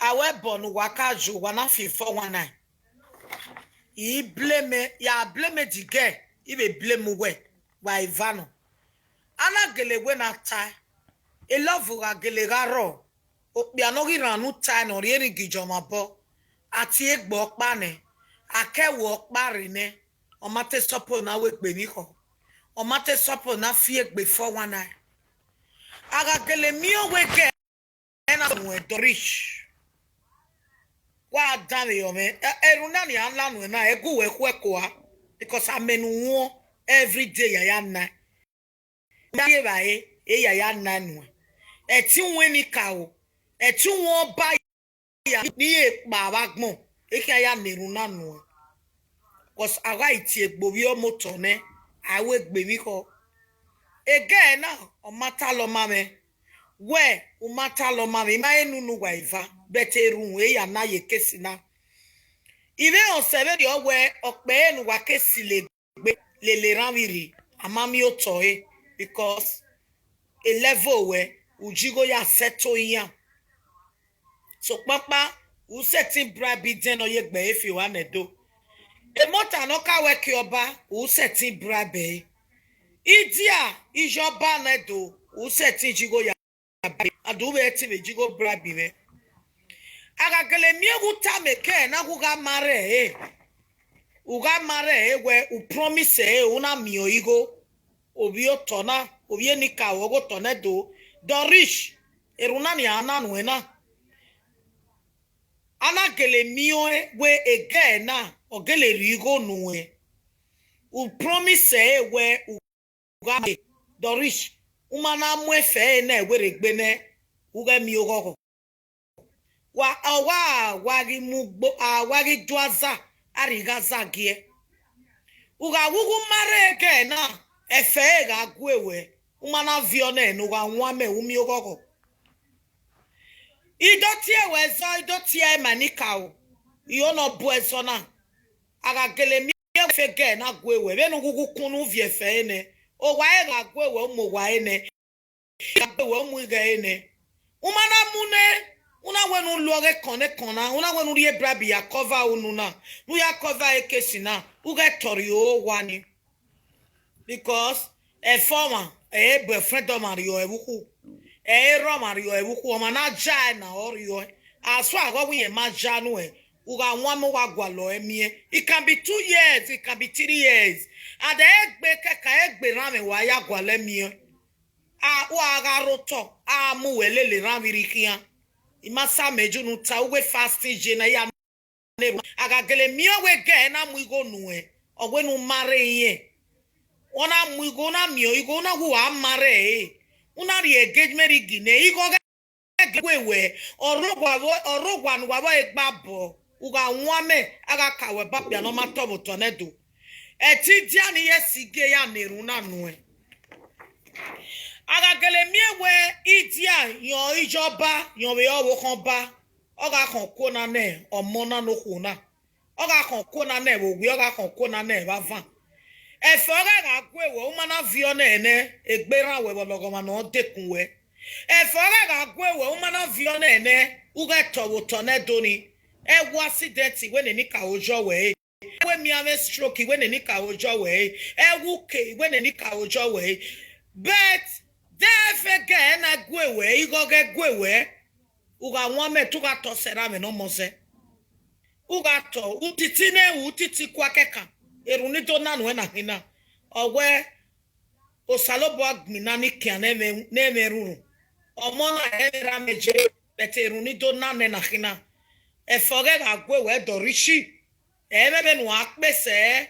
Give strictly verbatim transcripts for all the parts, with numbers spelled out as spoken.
Awẹ ẹbọ ne uwa ka yo, wa na fi four one nine. I blame, ya blame the girl, I vbe blame uwẹ, wa eva nọ. A na gele wẹ na tae, e love gha gele gha rrọọ, okpia ne ọ ghi rhan ne u tae ne ọ rhie ringi jọ mwẹ obọ, a tie egbe ọkpa nẹ, a ke ẹwu ọkpa rre nẹ, ọ ma te suppose na wẹ egbe emwi khọ, ọ ma te suppose na fi egbe four one nine. A gha gele miẹn owẹ gẹ na muẹn Doris. Wa danmwehọ mwẹ, erhunmwu na nian la nuẹn na, ẹgu wẹ khuẹ kua, because amẹ ne u huọn every day ya ya na. Mẹ ye vba re, e ya ya na nuẹn. Ẹtin uwẹ ni ka o, ẹtin uwẹ ọba ya ni ye kpa vbe agbọn, e khian ya na erhunmwu na nuẹn. Because a gha tie egbe ovbi ọmotọ nẹ, a wẹ egbe emwi khọ. Egẹ na, ọ ma talọ ma mwẹ. Wẹ, u ma talọ ma mwẹ, I ma he nunu uwa eva, but erhunmwu e ya na ye case na. I vbe họn sẹ vberriọ wẹ, ọkpẹ ẹre ne uwa ke silo egbe lele erhan vbe rri, a ma miẹn otọ ẹre, because e level wẹ, u ji igho ya settle iran. Sokpakpa, u sẹtin bribe idẹn ne ọ ye egbe ẹre fi owa nẹ do. Emọta ne ọ ka wẹ ke ọba, u sẹtin bribe ẹre. Idia, iye ọba nẹ do, u sẹtin ji igho ya bribe, a do vbe ẹtin vbe ji igho bribe mwẹ. A gha gele miẹn ghe u tama ẹkẹ na, ghe u gha ma rre ẹre, u gha ma rre ẹre wẹ u promise ẹre, u na miẹn ọre igho. Ovbi otọ na, ovbi enikaro ọghe otọ nẹ do, Doris, erhunmwu na nian na nuẹn na. A na gele miẹn ọẹn wẹ egẹ na, ọ gele rhie igho nuẹn. U promise ẹre wẹ u gha miẹn, Doris, u ma na mu efẹ ẹre nẹ werriegbe nẹ, u ghẹ miẹn oghọghọ. Wa, ọ wa, wa ghi mu ugbo, a wa ghi do aza, a rhie igho aza gie. U gha wu ghe u ma rre egẹ na, efẹ ẹre gha gue wẹ, u ma na viọ nẹ ne u gha wan mẹ, u miẹn oghọghọ. I do tie ruẹ ẹzọ, I do tie ma enikaro, I ho ne ọ bu ẹzọ na. A gha gele miẹn efẹ egẹ na gue wẹ, vbene u ghughu kun ne u viọ efẹ ẹre nẹ, owa ẹre gha gue wẹ, u mu owa ẹre nẹ. Gha gue wẹ, u mu igho ẹre nẹ. U ma na mu nẹ, u na wẹ ne u lu ọghe ekọn ne ekọn na, u na wẹ ne u rhie bribe ya cover unu na, ne u ya cover case na, u ghẹ tọrọ owa ni. Because ẹfe ọmwa, ẹ i re boyfriend ọmwa rriọ ẹvbo ukhu, ẹ i re erha ọmwa rriọ ẹvbo ukhu, ọmwa na ja ẹre na ọ rriọ ẹre. As far as ọ wẹ irẹn ma ja nuẹn, u gha wan mẹ, u gha gualọ ẹre miẹn. It can be two years, it can be three years. And egbe kẹkan, egbe erhanmwẹ wa ya gualọ ẹre miẹn. A, wa gha rre otọ, a mu uwẹ lele erhanmwẹ rre khian. I ma sa mẹ ju ne u ta, uwẹ fasting ye na ya na erhunmwu. A gha gele miẹn wẹ egẹ na mu igho nuẹn, ọ wẹ ne u ma rre irẹn. Ọ na mu igho, u na miẹn igho, u na wu uwa ma rre ẹre. U na rhie engagement ring nẹ, igho ghẹ gue wẹ, ọ rre owa vbe, ọ rre owa ne uwa vbe gba bọ, u gha wan mẹ, a gha ka wẹ ba okpia ne ọ ma tọ vbe otọ nẹ do. Ẹtin idia ni ye si gie ya na erhunmwu na nuẹn. A gha gele miẹn wẹ idia yọn iye ọba, yọn vbe ọvbokhan ọba, ọ gha khọn okuo na nẹ ọmọ na ne okhuo na. Ọ gha khọn okuo na nẹ vbe owiẹ, ọ gha khọn okuo na nẹ vbe avan. Ẹfe ọghẹ gha gue wẹ, u ma na viọ nẹ nẹ, egbe erhan wẹ vbe ọlọghọmwa ne ọ dekun wẹ. Ẹfe ọghẹ gha gue wẹ, u ma na viọ nẹ nẹ, u ghẹ tọ vbe otọ nẹ do ni. Ẹ wo accident wẹ ne enikaro yọ wẹ re. Ẹ wo emianmwẹ stroke wẹ ne enikaro yọ wẹ re. Ẹ wo uke wẹ ne enikaro yọ wẹ re. But de ẹfe gẹ na gue wẹ, igho ghẹ gue wẹ. U gha wan mẹ te u gha tọ sẹ erha mwẹ ne ọ mọ zẹ. U gha tọ, u titi nẹ, u titi kua kẹkan. Erhunmwu ni do na nuẹn na khin na. Ọ wẹ, Osanobua gbinna ni kian ne ẹmwẹ, ne ẹmwẹ rhurhu. Ọmọ na ẹmwẹ erha mwẹ je, but erhunmwu ni do na nẹ na khin na. Ẹfe ọghẹ gha gue wẹ Doris. Ẹ i mwẹ vbene uwa kpe sẹ,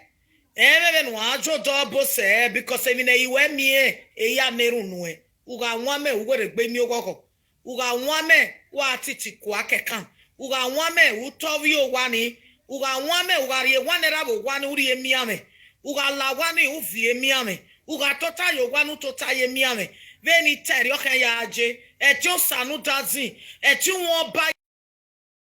ẹ i mwẹ vbene uwa jodọ ọbo sẹ, because emwi ne ẹ i wẹ miẹn, e ya na erhunmwu nuẹn. U gha wan mẹ, u werriegbe miẹn oghọghọ. U gha wan mẹ, wa titi kua kẹkan. U gha wan mẹ, u tọ vbe owa ni. U gha wan mẹ, u gha rhie ewa ne erha vbe owa ni, u rhie emianmwẹ. U gha la owa ni, u viọ emianmwẹ. U gha tota ye owa ni, u tota ye emianmwẹ. Vbene I ta ẹre ọ khian ya je, ẹtin osa ne u da zin, ẹtin uwẹ ọba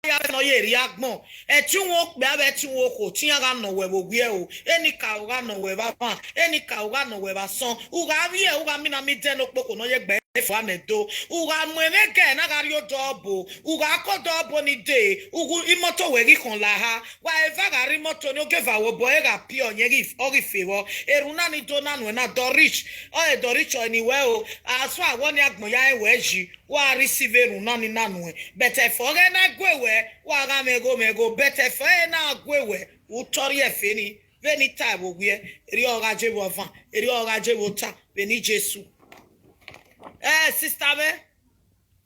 ya vbe ne ọ ye rrie agbọn, ẹtin uwẹ okpia vbe ẹtin uwẹ okhuo, te iran gha nọ wẹ vbe owiẹ o, enikaro gha nọ wẹ vbe avan, enikaro gha nọ wẹ vbe asọn. U gha vbiẹ, u gha mina miẹn idẹn ne okpokhuo ne ọ ye gbe fua mẹ do. U gha mu ẹmwẹ gẹ na gha rrie odọọbo, u gha ke odọọbo ni dee, u ghu, imọto wẹ ghi khọn la ha. Wa eva gha rre imọto ni, ogieva wẹ obọ ẹre gha piọ yẹn ghi, ọ ghi fe vbọ. Erhunmwu na ni do na nuẹn na, Dorich, ọ e Dorich ọni wẹ o, a suẹn awọ ni agbọn ya rẹn wẹ yi, wa receive erhunmwu na ni na nuẹn. But ẹfe ọghẹ na gue wẹ, wa gha mwẹ igho mwẹ igho, but ẹfe ọghẹ na gue wẹ, u tọ rrie ẹfe ni, vbene I ta ẹvbo wiẹ, erriọ ọ gha je vbe ọvan, erriọ ọ gha je vbe ota, vbene Jesu. Eh, sister mwẹ,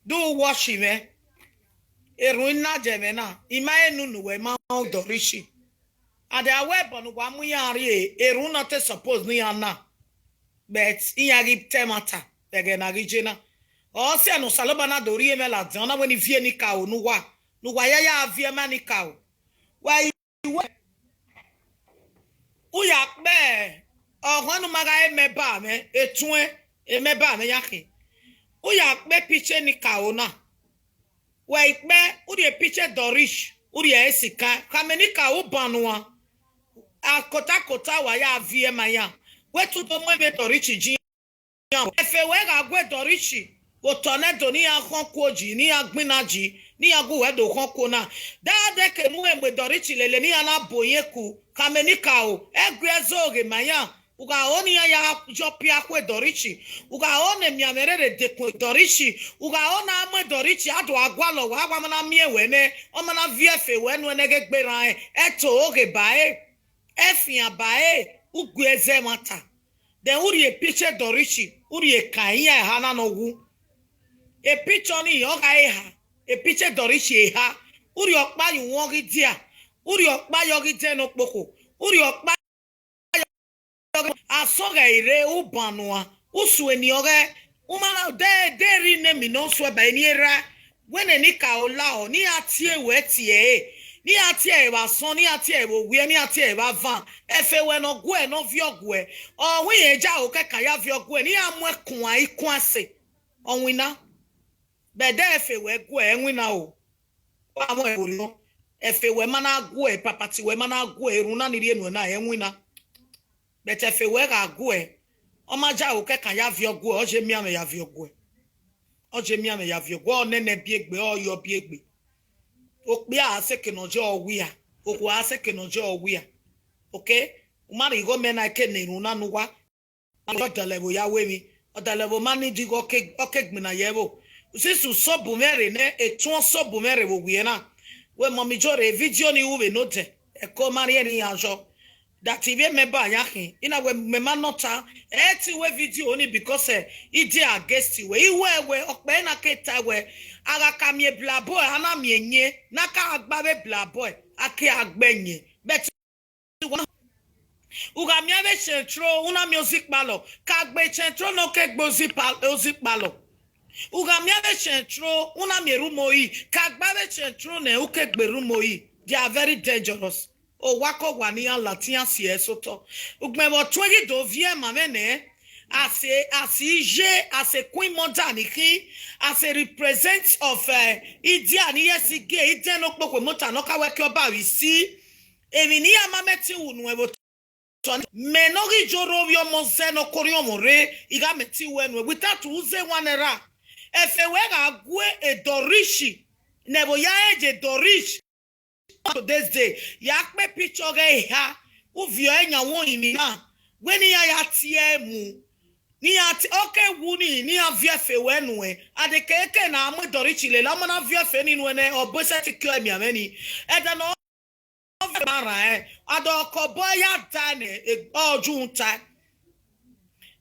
do watch mwẹ. Erhunmwu I na jẹ mwẹ na, I ma he nunu wẹ, I ma họn Dorich. And a wẹ ẹbọ ne uwa mu iran rrie, erhunmwu na te suppose ne iran na. But iran ghi ta ẹmwata vbe ẹghẹ ne a ghi je na. Ọ sẹ ne Osanobua na do rhie mwẹ ladian, ọ na wẹ ne I viẹ enikaro ne uwa, ne uwa ya ya viẹ ma enikaro. Wẹ, u ya kpe, ọghọn ne u ma gha re member mwẹ, etuẹn, member mwẹ ya khin. U ya kpe picture enikaro na. Wẹ ikpe, u rhie picture Dorich, u rhie ẹre sikan, khama enikaro ban nuan. A kota kota wa ya viẹ ma iran. Wẹ te u do mu ẹmwẹ Dorich ji iran. Ẹfe wẹ gha gue Dorich, vbe otọ nẹ do ne iran khọn kuo ji, ne iran gbinna ji, ne iran gu wẹ do khọn kuo na. Da dẹ ke ne u he mu Dorich lele ne iran na bo irẹn ku, khama enikaro, ẹguẹ zoghe ma iran. U gha ho ne iran ya yọ pia khue Dorich. U gha ho ne emianmwẹ rere dekun Dorich. U gha ho ne a mu Dorich, a do a gualọ wẹ, a wa ma na miẹn wẹ nẹ, ọ ma na viẹ ẹfe wẹ nuẹn nẹ ghe gberra rẹn, ẹto oghe ba ẹre, ẹfian ba ẹre, u gu ẹzẹ ẹmwata. Then u rhie picture Dorich, u rhie kan iran eha na ne ọ wu. E picture ni ọ gha eha, e picture Dorich eha, u rhie ọkpa ye uwọn ghi dia, u rhie ọkpa yọ ghi dẹ ne okpokho, u rhie ọkpa Asọghẹ i rre, u ban nuan, u sue eni ọghẹ, u ma na de, de rri name ne u suẹ ba eni erha, wẹ ne enikaro lahọ, ne iran tie wẹ tie ẹre, ne iran tie ẹre vbe asọn, ne iran tie ẹre vbe owiẹ, ne iran tie ẹre vbe avan, ẹfe wẹ ne ọ guẹ, ne ọ viọ guẹ, ọ hu irẹn ja aro kẹkan ya viọ guẹ, ne iran mu ẹkuan ikuan ẹse, ọ winna. Bẹdẹ ẹfe wẹ guẹ, ẹ winna o. Wa mwẹ ẹvbo nọ, ẹfe wẹ ma na guẹ, papati wẹ ma na guẹ, erhunmwu na ni rhie nuẹn na, ẹ winna. But ẹfe wẹ gha guẹ, ọ ma ja aro kẹkan ya viọ guẹ, ọ je mianmwẹ ya viọ guẹ. Ọ je mianmwẹ ya viọ guẹ, ọ nene biegbe, ọ yọ biegbe. Okpia a seke ne ọ je ọ wia, okhuo a seke ne ọ je ọ wia. Okay? U ma rhie igho mẹ na ke ne erhunmwu na ne uwa. Ọdalẹvbo ya ru emwi, ọdalẹvbo ma need igho, ọ ke, ọ ke gbinna ye ẹvbo. Since u sobo mwẹ rre nẹ, etuẹn sobo mwẹ rre vbe owiẹ na. Wẹ mummy Joy rre, video ni ru vbe ne odẹ, ẹko ma rhie ne iran yọ. That ivbi mẹ ba ya khin, I na wẹ mẹ ma nọ ta, ẹ te wẹ video ni because, eh, I dey against wẹ. I wẹ wẹ, ọkpẹ na ke ta wẹ, a gha ka miẹn black boy, a na miẹn yẹn, na ka gba vbe black boy, a ke a gbe yẹn. But u gha miẹn avbe central, u na miẹn ozikpalọ, ka gbe central ne ọ ke gbe ozikpa-, ozikpalọ. U gha miẹn avbe central, u na miẹn erha umohi, ka gbe avbe central nẹ, u ke gbe erha umohi. They are very dangerous. Owa ke owa ne iran ladian si ẹre sotọ. Ugbẹn vbe ọ tuẹn ghi do viẹ ma mwẹ nẹ, as a, as iye, as a queen mother ni khin, as a represent of, eh, idia ni ye si gie, idẹn ne okpokhuo mota ne ọ ka wẹ ke ọba vbe isi. Emwi ne iran ma mẹ te ru nuẹn vbe otọ, mẹ ne ọ ghi ye orre ovbi ọmọ zẹ ne ọ ke orhiọn ọmọ rre, I gha mẹ te ru nuẹn without u zẹ wan naira. Ẹfe wẹ gha gue Dorich, ne ẹvbo ya rẹn ye Dorich. Today's day, ya kpe picture ọghẹ eha, u viọ ẹre yan wẹ orinmwi na, wẹ ne iran ya tie ẹre mu, ne iran ti-, ọ ke wu ni, ne iran viọ ẹfe wẹ nuẹn, and keke ne a mu Dorich lele, ọ ma na viọ ẹfe ni nuẹn nẹ, ọ bu ẹsẹse kiọ emianmwẹ ni. Ẹdẹ ne ọ vbe ma rran ẹn, and ọkọ obọ ya da nẹ, e-, ọ ju ta.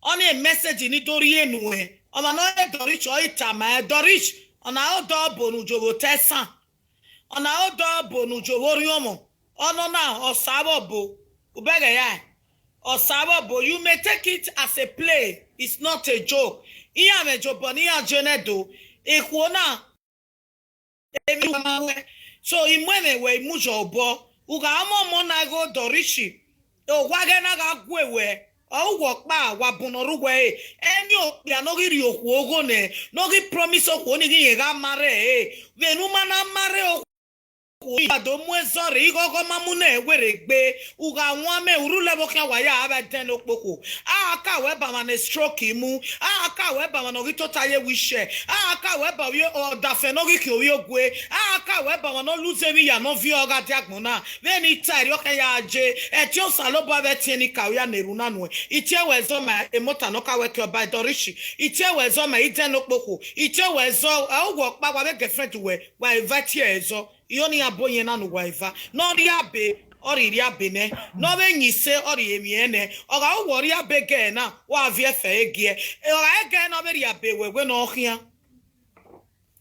Ọni message ni do rhie nuẹn, ọmwa ne ọ re Dorich, ọ i tama ẹn, Dorich, ọ na re odọbo ne u jovbe otọ ẹsan. Ọ na re odọbo ne u jovbe orhiọnmwọ, ọnọna, ọ sa vbe ọbo, u bẹghe ya, ọ sa vbe ọbo, you may take it as a play, it's not a joke. Iran mwẹ jobọ ne iran je nẹ do, ikhuo na, emwi wa ma wẹ. So, I mu ẹmwẹ wẹ, I mu yọ obọ, u gha mu ọmọ na igho Dorich, owa ghẹ na gha gue wẹ, ọ ru wẹ ọkpa, wa bun ne ọ ru wẹ ẹre. Ẹni okpia ne ọ ghi rhie okhuo ogho nẹ, ne ọ ghi promise okhuo ni ghi rẹn gha marry ẹre, vbene u ma na marry okhuo, Okhuo, I do mu ẹzọ rre, ighọghọ ma mu ne werriegbe. U gha wan mẹ, u rhulẹ vbe okhian, wa ya vbe dẹn ne okpokhuo. A ka wẹ ba ọmwa ne stroke mu, a ka wẹ ba ọmwa ne ọ ghi tota ye wheelchair, a ka wẹ ba ovbi ọdafẹn ne ọ ghi khian ovbi ogue, a ka wẹ ba ọmwa ne ọ lose emwi ya ne ọ viọ gha dia agbọn na. Vbene I ta erriọ khẹ ya je, ẹtin Osanobua vbe ẹtin enikaro ya na erhunmwu na nuẹn. I tie wẹ ẹzọ ma emota ne ọ ka wẹ ke ọba Doris. I tie wẹ ẹzọ ma idẹn ne okpokhuo. I tie wẹ ẹzọ, ẹ, uwẹ ọkpa wa vbe girlfriend wẹ, wa invite ẹzọ. Iyo ne iran bo yẹn na ne uwa eva. Ne ọ rhie abe, ọ rhie rhie abe nẹ. Ne ọ vbe yin ise, ọ rhie emwi ẹnrẹn nẹ. Ọ gha ru wẹ ọ rhie abe gẹẹ na, wa viẹ ẹfẹ ẹre giẹ. Ọ gha re gẹẹ ne ọ vbe rhie abe wẹ, wẹ ne ọ khian.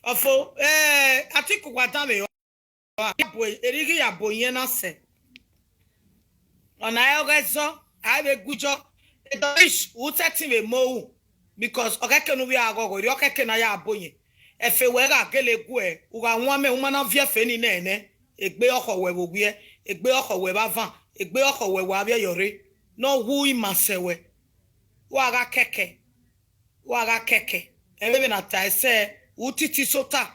Ọfo, eh, Atiku wa danmwehọ, erighi ya bo yẹn na sẹ. Ọna ẹ ọghe ẹzọ, a vbe gu iyọ. Doris, u sẹtin vbe mo ru, because ọ khẹke ne u vbe a ghọghọ, erriọ khẹke ne a ya bo yẹn. Ẹfe wẹ gha gele guẹ, u gha wan mẹ, u ma na viẹ ẹfe ni nẹ nẹ. Egbe ọkhọ wẹ vbe owiẹ, egbe ọkhọ wẹ vbe avan, egbe ọkhọ wẹ wa vbiẹ yọ rre. Ne ọ wu ima sẹ wẹ. Wa gha kẹkẹ, wa gha kẹkẹ. Ẹmwẹ vbe na ta ẹsẹ, u titi sota.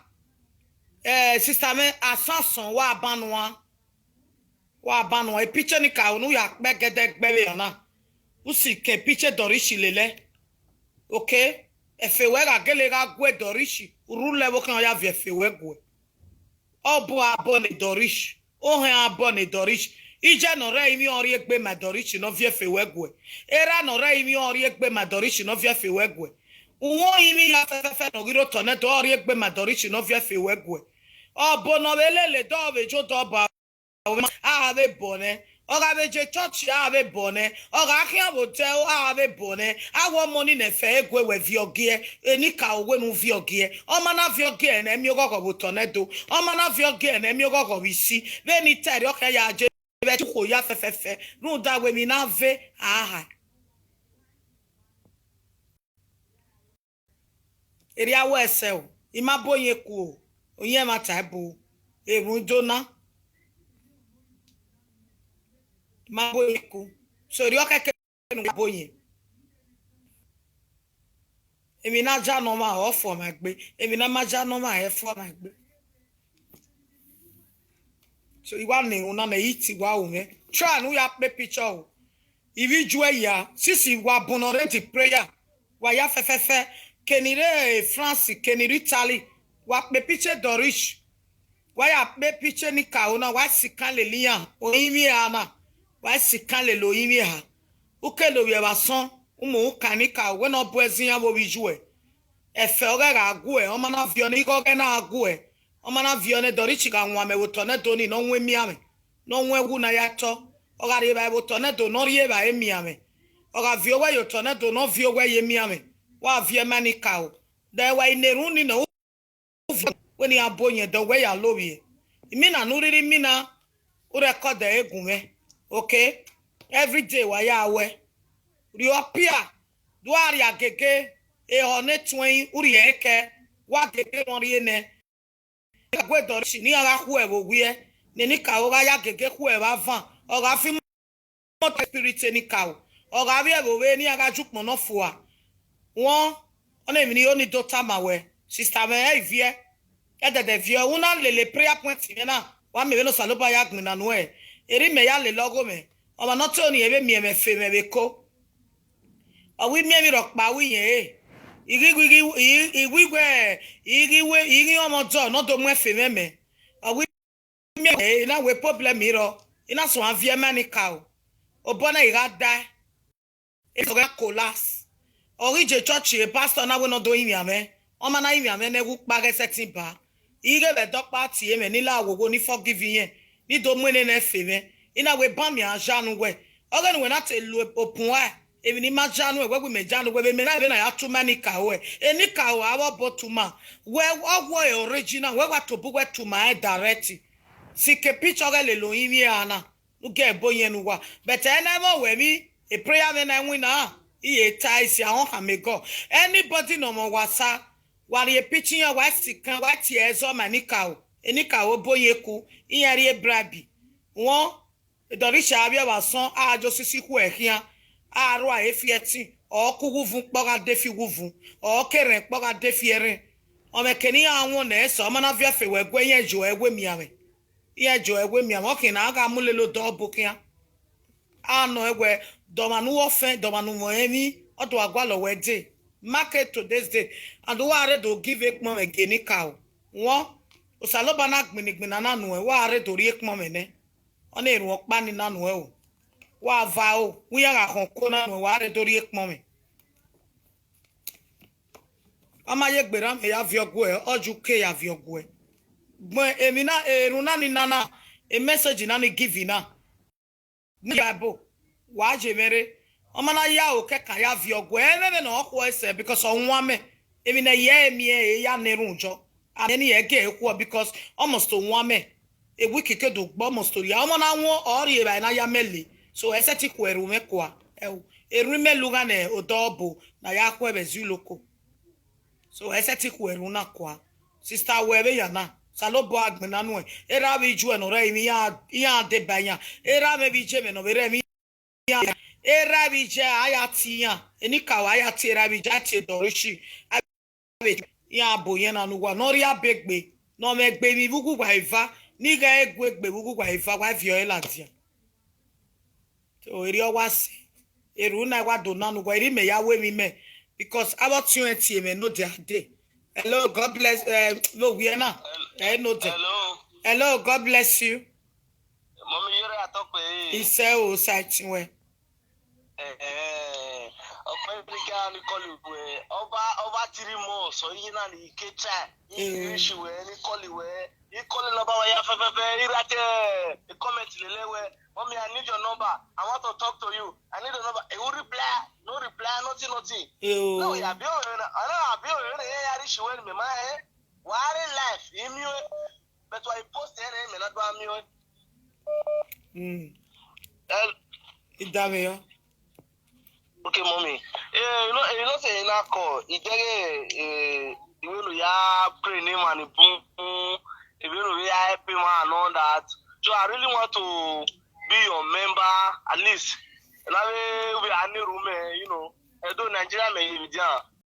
Eh, sister mwẹ, asan sọn, wa ban nuan. Wa ban nuan, e picture ni ka unu ya kpẹ gẹdẹ gbe vbe ọna. U si ke picture Doris lele. Okay? Ẹfe wẹ gha gele gha guẹ Doris, u rhulẹ vbe okhian, ọ ya viẹ ẹfe wẹ guẹ. Ọ bu abọ ne Doris, ohẹn abọ ne Doris. Iye ne ọ rre emwi ọ rhie egbe ma Doris ne ọ viẹ ẹfe wẹ guẹ. Erha ne ọ rre emwi ọ rhie egbe ma Doris ne ọ viẹ ẹfe wẹ guẹ. Uwẹ emwi ya fẹfẹfẹ ne ọ ghi rre otọ nẹ, do ọ rhie egbe ma Doris ne ọ viẹ ẹfe wẹ guẹ. Ọbo ne ọ vbe lele, do ọ vbe je odọ ọbo a vbe bọ nẹ. Ọ gha vbe je church, a vbe bọ nẹ. Ọ gha khian vbe odẹ, a vbe bọ nẹ. A wẹ ọmọ ni nẹ fẹ egue wẹ viọ giẹ, enikaro wẹ ne u viọ giẹ. Ọ ma na viọ giẹ nẹ, miẹn oghọghọ vbe otọ nẹ do. Ọ ma na viọ giẹ nẹ, miẹn oghọghọ vbe isi. Vbene I ta erriọ khẹ ya je vbe ẹtin okhuo ya fẹfẹfẹ, rhunmwuda wẹ emwi na ve a hae. Erriọ a wẹ ẹsẹ o, I ma bo yẹn ku o, oyẹn ẹmwata ẹbu, erhunmwu do na. I ma bo yẹn ku. So erriọ khẹke ne u ya bo yẹn. Emwi na ja ne ọmwa, ọ fọ ọmwa egbe. Emwi na ma ja ne ọmwa, ẹ fọ ọmwa egbe. So I wa na erhunmwu na nẹ, I te wa ru mwẹ. Try ne u ya kpe picture o. I vbe ju ẹre ya, since wa bun ne ọ rre the prayer, wa ya fẹfẹfẹ, keni rre France, keni rre Italy, wa kpe picture Doris, wa ya kpe picture enikaro na, wa sikan lele iran, orinmwi eha na, wa sikan lele orinmwi eha. U kele ovbi ẹvbo asọn, u mu kan enikaro, wẹ ne ọ bu ẹzẹ iran vbe ovbi iyuẹ. Ẹfe ọghẹ gha guẹ, ọ ma na viọ nẹ, ighọghọ na gha guẹ. Ọ ma na viọ nẹ, Doris gha wan mẹ vbe otọ nẹ do ni ne ọ wan emianmwẹ, ne ọ wan ẹwu ne a ya tọ. Ọ gha rrie evbare vbe otọ nẹ do ne ọ rrie evbare emianmwẹ. Ọ gha viọ owẹ ye otọ nẹ do ne ọ viọ owẹ ye emianmwẹ. Wa viọ ima enikaro. Dẹ wa i na erhunmwu ni nọ, u viọ wẹ ne iran bo yẹn, dẹ wẹ ya lovbiẹ. Imina ne u rhirhi mina, u record ẹre gu mwẹ. Okay? Every day wa ya wẹ. Rhie ọpia, do a rhie agege, ehọ ne tuẹin, u rhie ẹre kẹ, wa gege rọnrrie nẹ. Iran gu Doris ne iran gha khuẹ vbe owiẹ, ne enikaro gha ya gege khuẹ vbe avan, ọ gha fi mọtọ spirit enikaro, ọ gha vbiẹ vbe ovbe ne iran gha ju ukpọn nọ fua. Wọn, ọna emwi ne I do tama wẹ, sister mwẹ, ẹ i viẹ, ẹdẹdẹ viẹ, u na lele prayer point mwẹ na, wa miẹn vbene Osanobua ya gbinna nuẹn, erha imẹ ya lele ọghe mwẹ, ọmwa ne ọ te oniẹn vbe miẹn mwẹ fe mwẹ vbe eko. Ọ wẹ I miẹn emwi rhọkpa ru irẹn re. I ghi wẹ, I ghi wẹ, I ghi wẹ, I ghi ọmọ ọdọ ne ọ do mu ẹfe mwẹ mẹ. Ọ wẹ I miẹn emwi re, I na wẹ problem rrọọ. I na suẹn viẹ ima enikaro. Obọ na I gha dae. Eso gha collapse. Ọ ghi je church, e pastor na wẹ ne ọ do rinmwian mwẹ. Ọ ma na rinmwian mwẹ ne ẹwu kpa ghẹ sẹtin ba. I ghe vbe ẹdẹ ọkpa tie mwẹ, ne I la wowo, ne I forgive irẹn, ne I do mu enene ẹfe mwẹ. I na wẹ ban miẹn a ya ne uwẹ. Ọghe ne uwẹ na te lu opun ua, emwi ne I ma ya nuẹn, wẹ wẹ imẹ ya ne uwẹ, vbe mẹ na, vbe na ya tuma enikaro ruẹ. Enikaro ruẹ avbe ọbo tuma. Wẹ ọ wẹ original, wẹ wa tobọ uwẹ tuma rẹn direct. Sike picture ọghe lele orinmwi eha na, ne u gie ẹbo yẹn ne uwa. But ẹna ẹmwẹ wẹ emwi, e prayer mwẹ na winna, I ye ta isi ahọn khama egọ. Anybody ne ọ mwẹ wasa, wa rhie picture iran, wa sikan, wa tie ẹzọ ma enikaro, enikaro bo yẹn ku, iran rhie bribe. Wọn, Doris avbiẹ vbe asọn, a jo sisi khuẹ khian, a rua efi ẹtin, ọ ke ughuvun kpọ gha de fi ughuvun, ọ ke ẹrẹn kpọ gha de fi ẹrẹn. Ọmwẹ ke ne iran wọn nẹ sẹ, ọ ma na viọ ẹfe wẹ gu ẹre, iran yo ẹre wẹ emianmwẹ. Iran jọ ẹwe miẹn mwẹ, ọkhian na a gha mu lele odọ ọbo khian. A nọ ẹwẹ, dọmwa ne uwẹ ọfẹn, dọmwa ne u mwẹ emwi, ọ do a gualọ wẹ dee. Mark it to this day. And wa rre do give ekpọnmwẹ gie enikaro. Wọn, Osanobua na gbinna igbinna na nuẹn, wa rre do rhie ekpọnmwẹ nẹ. Ọ na erhunmwu ọkpa ni na nuẹn o. Wa va o, wẹ iran gha khọn oko na nuẹn, wa rre do rhie ekpọnmwẹ. Ọ ma ye gberra mẹ ya viọ guẹ, ọ ju ke ya viọ guẹ. Gbẹn emwi na, erhunmwu na ni nana, e message na ni give na. Ni Bible, wa ye mwẹ rre. Ọ ma na ya aro kẹkan ya viọ guẹ, ẹmwẹ vbene ọ khuẹ sẹ, because ọ wan mẹ. Emwi ne ẹ ye miẹn ẹre ya na erhunmwu jọ. Amẹ ni ẹgẹ e khuọ, because almost ọ wan mẹ. A week ke do gbe almost rhia. Ọmọ na wọn, ọ rhie evbare na ya mẹ le. So, ẹ sẹtin khuẹ erhunmwu mwẹ kua. Ẹo, erhunmwu mẹ lugha ne odọ ọbo na ya khuẹ vbe ezi uloko. So, ẹ sẹtin khuẹ erhunmwu na kua. Sister, wẹ vbe yan na. Osanobua gbinna nuẹn. Erha vbe ijuẹ ne ọ rre emwi iran, iran deba iran. Erha mwẹ vbe iye mwẹ ne ọ vbe rre emwi iran. Erha vbe iye a ya tie iran. Enikaro a ya tie erha vbe iye, a tie dọrishi. A vbe iran bo yẹn na ne uwa ne ọ rhie abe egbe, ne ọ mwẹ egbe emwi vbe uwu uwa eva, ne I ghẹ gu egbe vbe uwu uwa eva, wa viọ ẹre ladian. So, erriọ wa sẹ, erhunmwu na wa do na ne uwa, erha mẹ ya ru emwi mẹ, because avbe ọtiọnrẹn tie mwẹ ne odẹ a dee. Hello, God bless, eh, vbe owiẹ na, ẹ ne odẹ. Hello. Hello, God bless you. Mọmi, yẹrẹ atọ kpe. Isẹ o, sa ẹtin wẹ. Eh, eh, ọkpẹn ni ka ni call wẹ, ọba, ọba three months, ọ iye na ni ke try. Eh. English wẹ, ni call wẹ. I call number wẹ ya fẹfẹfẹ, I write a comment lele wẹ, "Mommy, I need your number. I want to talk to you. I need your number." E will reply, no reply, nothing, nothing. Eh, oh. No, ya bi o, na, ana bi o, na ya ri shi wẹ ni mẹ ma, eh. Wa re life, imi o. But wa post ẹ ne mẹ na do ami o. Mm. El- Idavbe yọ. Okay, mommy. Eh, you know, you know say na call. Idẹghe, eh, the way you ya pray name and boom, the way you ya help him and all that. So I really want to be your member at least. Na we we are in room, eh, you know. Although Nigeria may be there.